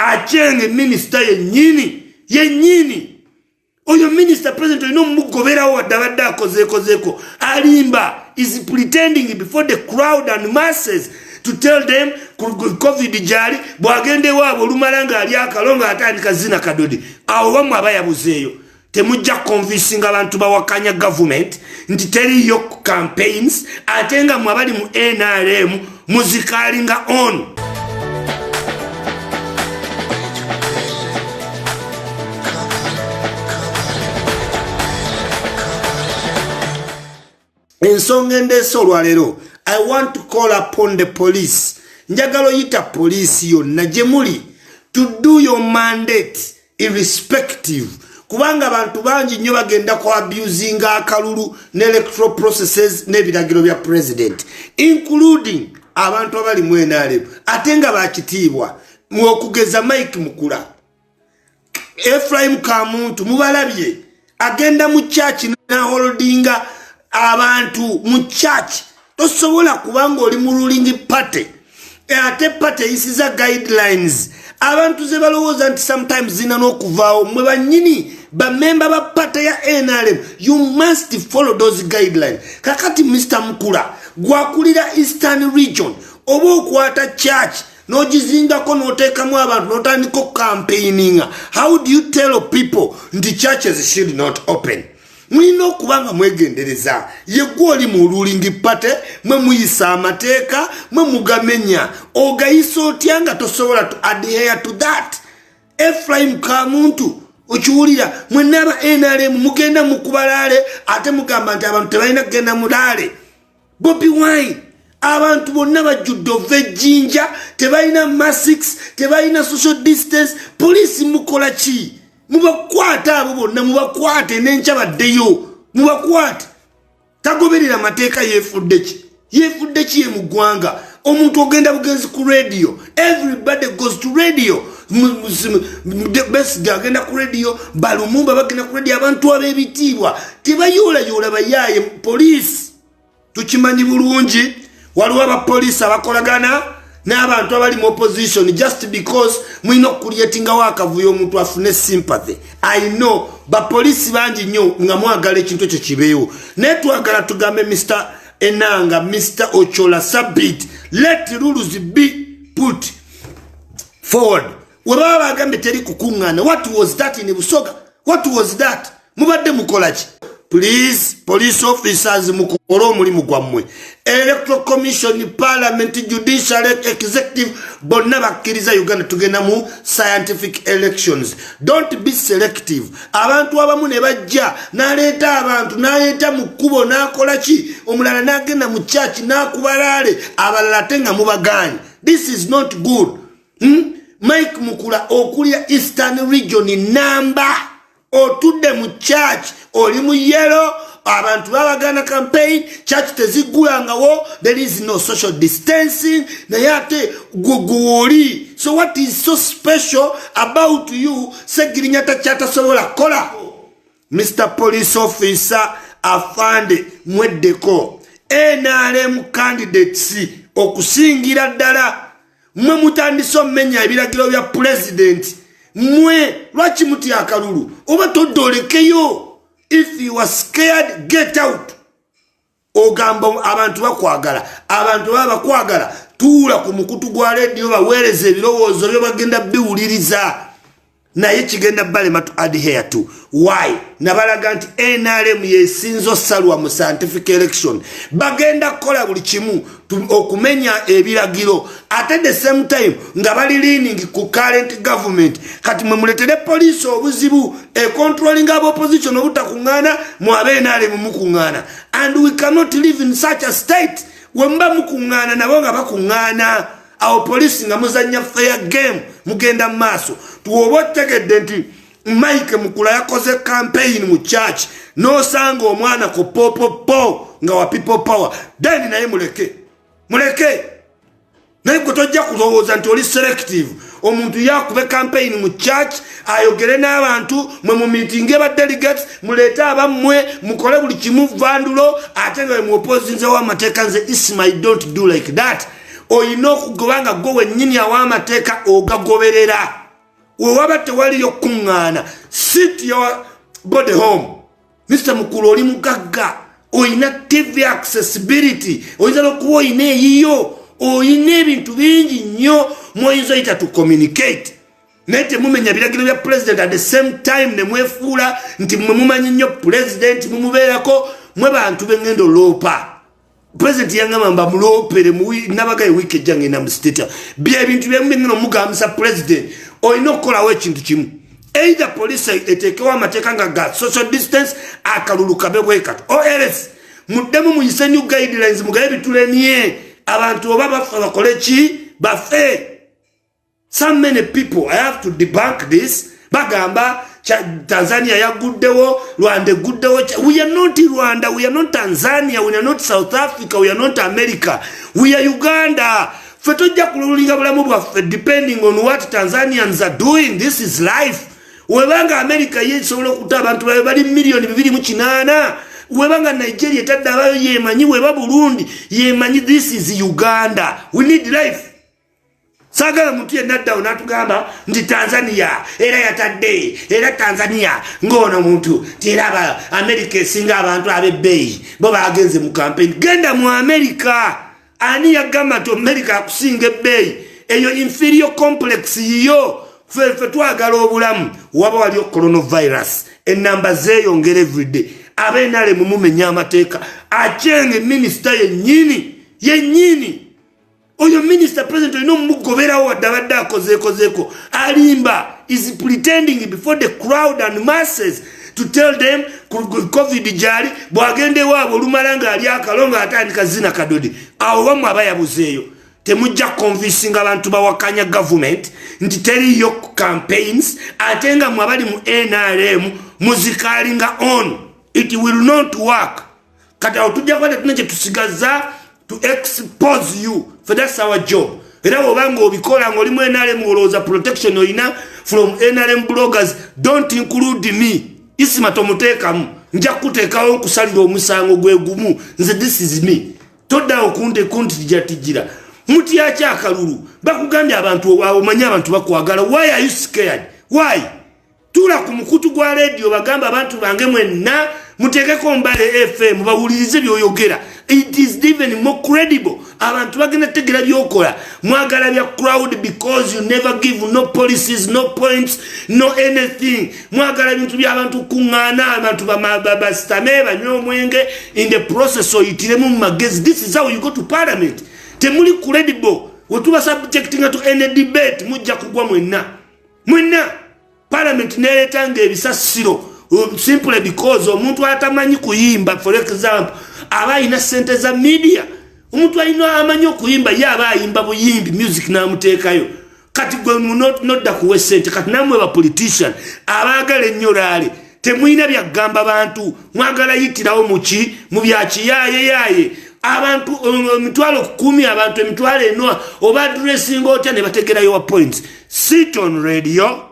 Achenge minisita yennyini yennyini oyo minisita president olina omugoberawo wadde abadde akozeekozeeko. Alimba, is pretending before the crowd and masses to tell them COVID gyali. Bwagenda ewaabwe olumala ng'ali akalo ng'atandika zina kadodi awo wamwe aba yabuzeeyo. Temujja convincinga abantu bawakanya government nti teriyo campaigns, ate nga mwe abali mu NRM muzikalinga on. Ensonga endeese olwaleero, I want to call upon the police. Njagala oyita poliisi yonna gye muli to do your mandate irrespective, kubanga abantu bangi nnyo bagenda ku abusinga akalulu ne electoral processes n'ebiragiro bya president, including abantu abali mu NRM ate nga bakitiibwa, okugeza Mike Mukula, Ephraim Kamuntu. Mubalabye agenda mu church naholdinga abantu mu church. Tosobola kubanga oli mu ruling party ate party eyisiza guidelines abantu ze balowooza nti sometimes zina n'okuvaawo. Mwe bannyini bamemba ba party ya NRM, you must follow those guidelines. Kakati Mr Mukula, gwakulira Eastern Region, oba okwata church n'ogizingako n'oteekamu abantu n'otandika okucampaigninga, how do you tell people nti churches should not open? Mulina okuba nga mwegendereza. Yegwe oli mu ruling party, mwe muyisa amateeka, mwe mugamenya. Ogayisa otya nga tosobola to adhere to that? Ephraim Kamuntu, okiwulira? Mwenna aba NRM mugenda mukubalaale ate mugamba nti abantu tebalina kugenda mulaale. Bobi Wine, abantu bonna bajjudde ova ejjinja, tebalina masks, tebalina social distance. Poliisi mukola ki? Mubakwate abo bonna, mubakwate n'enkya baddeyo, mubakwate. Tagoberera mateeka, yeefudde ki? Yeefudde ki ye mu ggwanga? Omuntu ogenda bugenzi ku radio, everybody goes to radio. Besigye agenda ku radio, Balumumba bagenda ku radio, abantu ab'ebitiibwa tebayoolayoola bayaaye. Poliisi, tukimanyi bulungi waliwo abapoliisi abakolagana n'abantu abali mu opposition just because mulina okucreatingawo akavuyo omuntu afune sympathy. I know bapoliisi bangi nnyo nga mwagala ekintu ekyo kibeewo, naye twagala tugambe Mr Enanga, Mr Ochola Sabit, let rules be put forward. We baba bagambye teri kukuŋŋaana, what was that in Busoga? What was that? Mubadde mukola ki? Please, police officers, mukole omulimu gwammwe. Electoral Commission, Parliament, judicial, executive, bonna bakkiriza Uganda tugenda mu scientific elections. Don't be selective. Abantu abamu ne bajja n'aleeta abantu n'aleeta mu kkubo n'akola ki, omulala n'agenda mu church n'akubalaale, abalala ate nga mubagaanye. This is not good, Mike Mukula, okulya Eastern Region namba, otudde mu church, oli mu yellow, abantu babagana campaign, church teziggulangawo, there is no social distancing, naye ate gwe oli. So what is so special about you? Segirinya takyatasobola kukola. Mr Police Officer, afande, mweddeko. NRM candidates okusingira ddala, mwe mutandise omenya ebiragiro bya pulezidenti. Mwe lwaki mutya akalulu? Oba todda olekeyo. If you are scared, get out. Ogamba abantu bakwagala, abantu baba bakwagala, tuula ku mukutu gwa rediyo, baweereza ebirowoozo byo, bagenda biwuliriza, naye kigenda balema to adhere to. Why? Nabalaga nti NRM yesinza osalwa mu scientific election. Bagenda kukola buli kimu okumenya ebiragiro, ate the same time nga bali leaning ku current government. Kati mwe muletere poliisi obuzibu econtrolling aba opposition obutakuŋŋaana, mwabe NRM mukuŋŋaana, and we cannot live in such a state. Wemuba mukuŋŋaana nabo nga bakuŋŋaana, awo poliisi nga muzanya fair game, mugenda mu maaso. Tuwoba otegedde nti Mike Mukula yakoze campaign mu church, n'osanga omwana ku popopo nga wa People Power, then naye muleke, muleke. Naye gwe tojja kulowooza nti oli selective. Omuntu yakube campaign mu church, ayogere n'abantu, mwe mu meeting ba delegates, muleete abammwe, mukole buli kimu vandulo, ate nga muopposinzewo amateeka. Nze Isma, I don't do like that. Oyina okugoba nga gwe wennyini aw'amateeka ogagoberera. Wewaba tewaliyo kuŋŋaana, sit your body home. Mr Mukulu, oli mugagga, oyina TV accessibility, oyinza nokuba oyina eyiyo, oyina ebintu bingi nnyo mwoyinza oyita to communicate, naye temumenya biragiro bya president. At the same time nemwefuula nti mwe mumanyi nnyo president, mumubeerako. Mwe bantu bengenda oloopa president, yangamba mba muloopere nabagaye wiiki ejja ngenda mu State. Byebintu byemu byengenda omugambisa president. Olina okukolawo ekintu kimu: either police eteekewo amateeka nga ga social distance, akalulu kabe bwekato, ors muddemu muyise new guidelines, mugaye bitulemye, abantu oba bafe bakole ki, bafe. So many people, I have to debunk this, bagamba Tanzania yaguddewo, Rwanda eguddewo. We are not Rwanda, we are not Tanzania, we are not South Africa, we are not America, we are Uganda. Fe tojja kululinga bulamu bwaffe depending on what Tanzanians are doing. This is life. Webanga America yesobola okuta abantu babe bali miliyoni 28, webanga Nigeria etadde abayo yemanyi, weba Burundi yemanyi, this is Uganda. We need life. Saagala muntu yenna addawo n'atugamba nti Tanzania era yatadde, era Tanzania ng'ono muntu tiraba Amerika esinga abantu ab'ebbeeyi bo bagenze mu campaign. Genda mu Amerika. Ani yagamba nti Amerika akusinga ebbeeyi? Eyo inferior complex yiyo. Ffe twagala obulamu. Waba waliyo coronavirus, enamba zeeyongera everyday. Abenale mumumenya amateeka. Achenge minisita yennyini yennyini, oyo minisita, president olina omugoberawo wadde abadde akozeekozeeko. Alimba, is pretending before the crowd and masses to tell them COVID gyali. Bwagenda ewaabwe olumala ng'ali akalo ng'atandika zina kadodi, awo wamwe aba yabuzeeyo. Temujja convincinga abantu bawakanya government nti teriyo campaigns, ate nga mwe abali mu NRM muzikalinga on. It will not work. Kati awo tujja kuba tetuna kyetusigaza to expose you, for that's our job. Era bwobanga obikola nga olimu NRM, olowooza protection olina from NRM bloggers, don't include me. Isima tomuteekamu, nja kukuteekawo nkusalira omusango gwe gumu. Nze, this is me. Toddawo kuntijatijira. Mutyaki akalulu? Bakugambye abantu, omanyi abantu bakwagala. Why are you scared? Why? Tuula ku mukutu gwa rediyo, bagamba abantu bange mwenna muteekeko Mbale FM, bawulirize byoyogera. It is even more credible. Abantu bagenda tegera byokola. Mwagala bya crowd because you never give no policies, no points, no anything. Mwagala bintu byabantu kuŋŋaana, abantu basitame banywe omwenge. In the process oyitiremu mu magezi. This is how you go to parliament. Temuli credible. Wetuba subjectinga to any debate, mujja kugwa mwenna mwenna. Parliament neretanga ebisasiro simply because omuntu atamanyi kuyimba, for example, aba ayina sente za media. Omuntu alina amanyi okuyimba ye aba ayimba buyimbi, music namuteekayo. Kati gwe nodda kuwa sente. Kati namwe ba politician abaagala ennyo rally, temulina byagamba bantu. Mwagala yitirawo muki, mu byakiyaayeyaye. Abantu 100,000, abantu 40,000, oba addressinga otya ne bategerayo wa points? Sit on radio,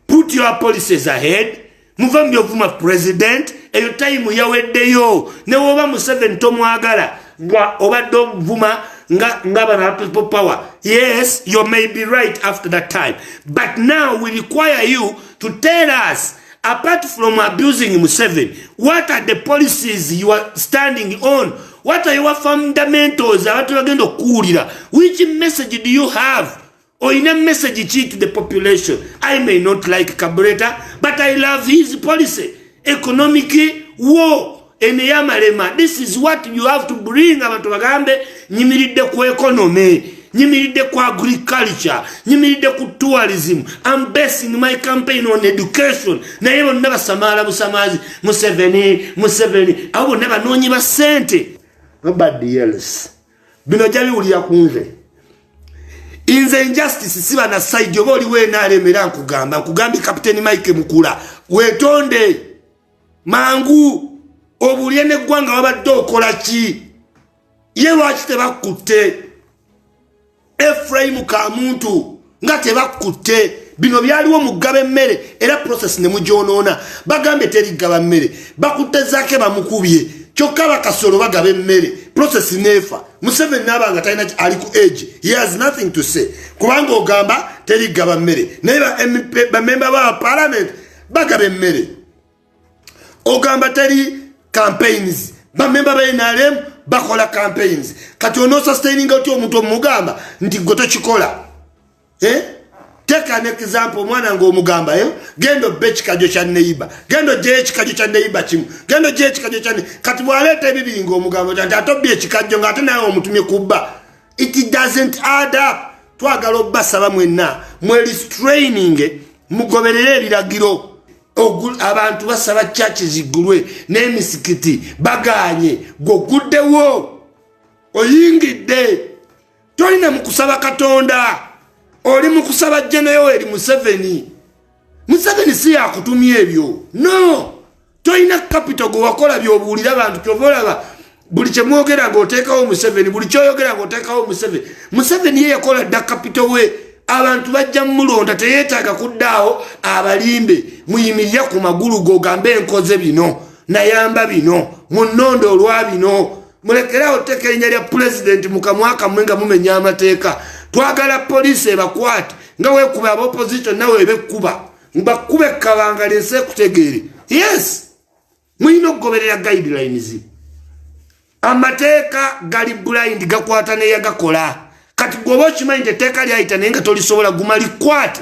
put your policies ahead. Muva mu byovuma president, eyo time yaweddeyo. Newoba Museveni tomwagala, nga obadde ovuma nga bana People Power, yes, you may be right after that time, but now we require you to tell us, apart from abusing Museveni, what are the policies you are standing on? What are your fundamentals? Abantu bagenda okuwulira. Which message do you have? Oyina message ki to the population? I may not like Kabuleta, but I love his policy, economic war eno eyamalema. This is what you have to bring. Abantu bagambe, nyimiridde ku economy, nyimiridde ku agriculture, nyimiridde ku tourism, am basing my campaign on education. Naye bonna basamaala busamaazi. Museveni, Museveni, abo bonna banoonyi ba ssente, nobody else. Bino jabiwulira ku nze. Nze injustice siba na side. Oba oliwo NRM, era nkugamba, nkugambye, Kapiteni Mike Mukula, wetonde mangu obulye neggwanga. Wabadde okola ki? Ye lwaki tebakutte Efraimu Kamuntu nga tebakutte? Bino byaliwo mugaba emmere, era process ne mugyonoona. Bagambye terigaba mmere, bakutte Zaake, bamukubye, kyokka bakasolo bagaba emmere. Process neefa. Museveni naaba nga talina, ali ku age, he has nothing to say, kubanga ogamba Teri gaba mmere, naye bamemba ba parliament bagaba emmere. Ogamba teri campaigns, bamemba ba NRM bakola campaigns. Kati onosustaininga otya omuntu omugamba nti gwe tokikola, eh? Take an example, omwana ngaomugamba, eh? Genda obba ekikajjo kya neighbour, genda ogyeyo ekikajjo kya neighbour kimu, genda ogyeyo ekikajjo kya. Kati bwaleeta ebibiri, ngaomugamba nti ate obba ekikajjo, ngaate nawe omutumye kubba. It doesn't add up. Twagala obbasaba mwenna mwerestraining, mugoberere ebiragiro. Abantu basaba church ziggulwe n'emisikiti, baganye. Gwoguddewo, oyingidde, tolina mu kusaba Katonda, oli mu kusaba General Museveni. Museveni si yakutumya ebyo, no. Tolina capital gwe wakola byobuulira abantu. Kyova olaba buli kyemwogera ngaoteekawo Museveni, buli kyoyogera ngaoteekawo Museveni. Museveni ye yakola dda capital we, abantu bajja mumulonda, teyeetaaga kuddaawo abalimbe. Muyimirire ku magulu gogambe, "Enkoze bino, nayamba bino, munonda olwa bino." Mulekerawo teeka erinnya lya pulezidenti mukamwa kammwe nga mumenya amateeka. Twagala poliisi ebakwate nga weekuba aba opposition, nawe ebekkuba, bakuba ekkabanga lensi ekutegeere. Yes, mulina okugoberera guidelines. Amateeka gali blind, gakwata neyagakola. Kati gwoba okimanyi nti etteeka lyayita naye nga tolisobola, guma likwate.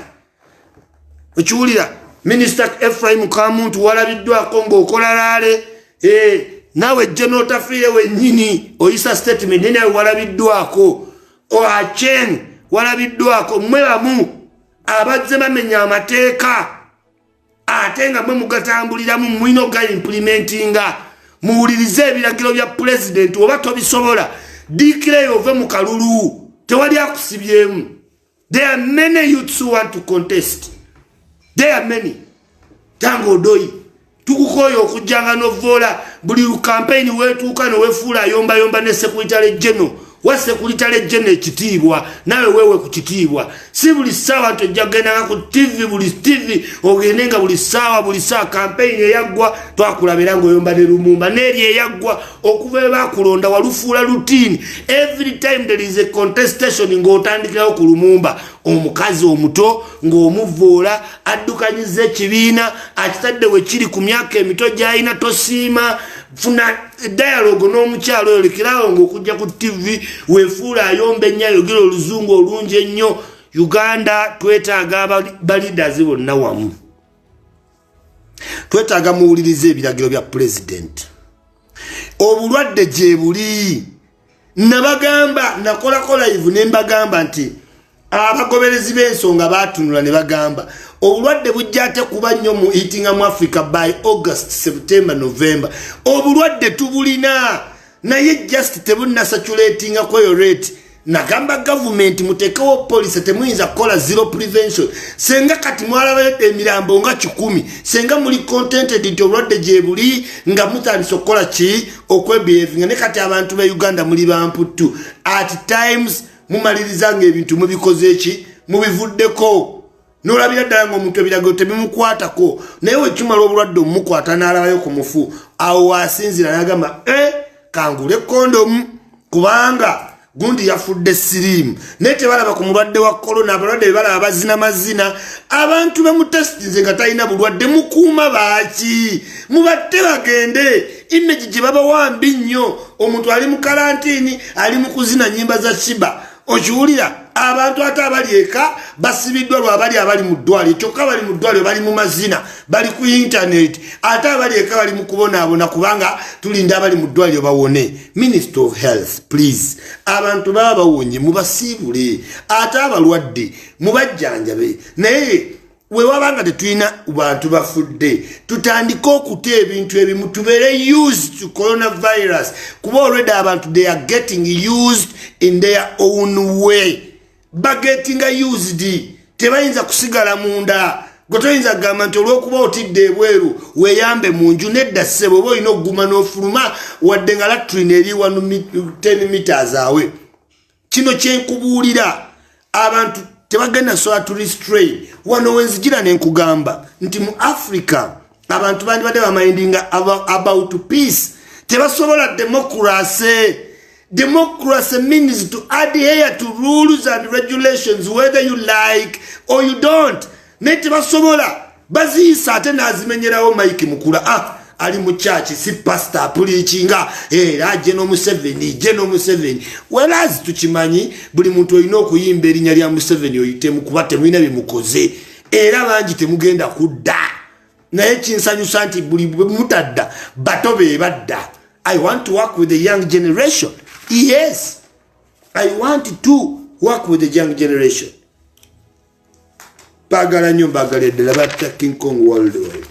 Okiwulira, Minisita Ephraim Kamuntu, walabiddwako ng'okola rally. Eh, naawe jje n'otafiire wennyini oyisa statement, naye nawe walabiddwako. Oacheng, walabiddwako. Mmwe bamu abazze bamenya amateeka, ate nga mwe mugatambuliramu. Mulina ogaimplementinga. Muwulirize ebiragiro bya pulezidenti. Oba tobisobola, diikireyo ove mu kalulu, tewali akusibyemu. There are many youths who want to contest, there are many. Tanga Odoi, tukukoyo okujjanga novoola buli campaign wetuuka newefuula ayombayomba ne secretary general wa secretary general. Ekitiibwa naawe weewe ku kitiibwa. Si buli ssaawa nti ojja kugendanga ku TV, buli TV ogende nga buli ssaawa, buli ssaawa. Campaign eyaggwa twakulabira ngaoyomba ne Lumumba, n'eri eyaggwa okuva ebakulonda walufuula routine. Every time there is a contestation, ng'otandikirawo ku Lumumba, omukazi omuto ng'omuvoola addukanyiza ekibiina akitadde we kiri ku myaka emito gy'alina. Tosiima, funa dialogue n'omukyalo oyo, lekerawo ng'okujja ku TV weefuula ayomba ennyo, ayogera oluzungu olungi ennyo. Uganda twetaaga baleaders bonna wamu, twetaaga muwuliriza ebiragiro bya pulezidenti. Obulwadde gye buli. Nabagamba, nakolako live ne mbagamba nti abagoberezi b'ensonga batunula ne bagamba obulwadde bujja ate kuba nnyo mu hittinga mu Africa by August, September, November. Obulwadde tubulina, naye just tebunnasaturatinga kweyo rate. Nagamba gavumenti mutekewo policy, temuyinza kukola zero prevention. Senga kati mwalabayo emirambo nga 100, senga muli contented nti obulwadde gye buli, nga mutandise okukola ki? Okwebehavinga. Ne kati abantu be Uganda muli bamputtu, at times mumaliriza nga ebintu mubikoze eki, mubivuddeko. Nolabira ddala nga omuntu ebiragiro tebimukwatako, naye wekimala obulwadde omumukwata n'alabayo ku mufu, awo wasinzira nagamba, "E, kangule kondomu kubanga gundi yafudde siriimu." Naye tebalaba ku mulwadde wa korona. Abalwadde bebalaba bazina mazina. Abantu bemutesitinze nga talina bulwadde, mukuuma baaki? Mubatte bagende. Image gye babawa mbi nnyo. Omuntu ali mu quarantine, ali mu kuzina nyimba za Shiba. Okiwulira, abantu ate abali eka basibiddwa lwabali abali mu ddwaliro, kyokka bali mu ddwaliro bali mu mazina, bali ku intaneti, ate abali eka bali mu kubonaabona kubanga tulinda abali mu ddwaliro bawone. Minister of Health, please, abantu baba bawonye mubasiibule, ate abalwadde mubajjanjabe. Naye wewaba nga tetulina bantu bafudde, tutandike okuta ebintu ebimu, tubeere used to coronavirus, kuba already abantu they are getting used in their own way. Bagetinga used, tebayinza kusigala munda. Gwe toyinza kugamba nti olwokuba otidde ebweru weeyambe mu nju. Nedda ssebo, oba olina okuguma n'ofuluma wadde nga latrine eri wano 10 meters awe. Kino kyenkubuulira, abantu tebagenda sobola to restrain. Wano wenzijira nenkugamba nti mu Africa abantu bandibadde bamindinga about peace, tebasobola democracy. Democracy means to adhere to rules and regulations, whether you like or you don't. Naye tebasobola, baziisa ate n'azimenyerawo. Mike Mukula, ah, ali mu kyaki, si pastor, apreachinga era General Museveni, General Museveni. Whereas tukimanyi buli muntu olina okuyimba erinnya lya Museveni oyitemu, kuba temulina byemukoze era bangi temugenda kudda. Naye kinsanyusa nti buli bwe mutadda, bato be badda. I want to work with the young generation. Yes, I want to work with the young generation. Baagala nnyo, mbaagala eddala. Batta King Kong worldwide.